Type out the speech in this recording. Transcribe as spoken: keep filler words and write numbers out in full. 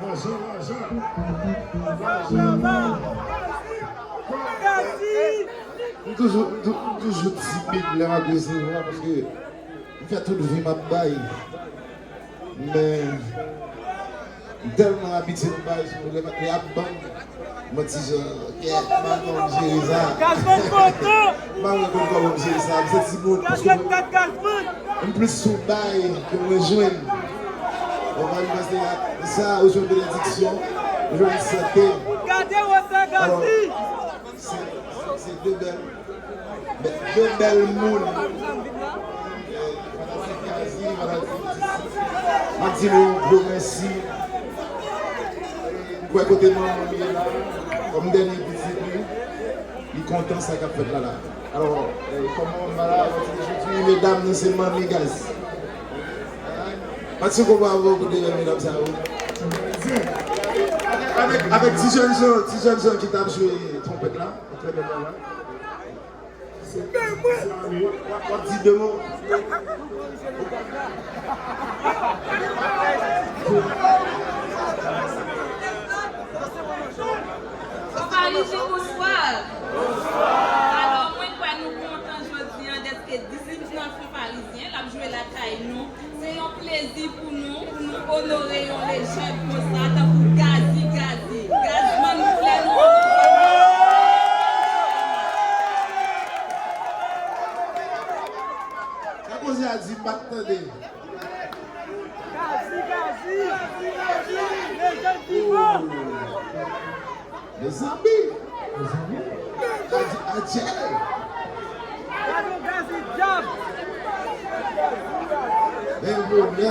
Lajan, lajan. Lajan. M toujou, m tou- m toujou timid lè m ap resevwa, paske m fè tout vi m ap bay. Men, m tèlman abitye nan bagay sou lè, lè y ap ban m, mwen ti jan, kèt, m pa konn kòman m jere sa. Gazman kontan! M pa konn kòman m jere sa, m se timoun, paske mwen, m plis sou bay ke mwen jwenn. Mwen pa vin panse ak sa, ou jwenn benediksyon, ou jwenn sante. Gade wotè Gazi! Se, se de bèl, de bèl moun. Fanatik Gazi, fanatik Disi. M ap di nou yon gwo mèsi. M kwè kote manman m ye la, kòm dènye pitit li, li kontan sa k ap fèt la la. Alò, eh, kòman manman la, jodi, medam, nou se manmi Gazi. Pati konpa avè w pou de medam sa yo. Avèk, avèk ti jèn jan, ti jèn jan ki t ap jwe twonpèt la, twonpèt la la. W ap, w ap di de mo. Konparizyen, bonswa. Alò, mwen kwè nou kontan jodi a dèske Disi nan Konparizyen, l ap jwe lakay nou. Se yon plezi pou nou, pou nou onore yon lejand konsa, tankou Gazi Gazi. Gazman nou koulè nou. Sa koze a di, m pa t tande. Gazi Gazi. Lejand vivan. Mezanmi! Mezanmi! Adye, adye! Gade Gazi dyab! Men bonè!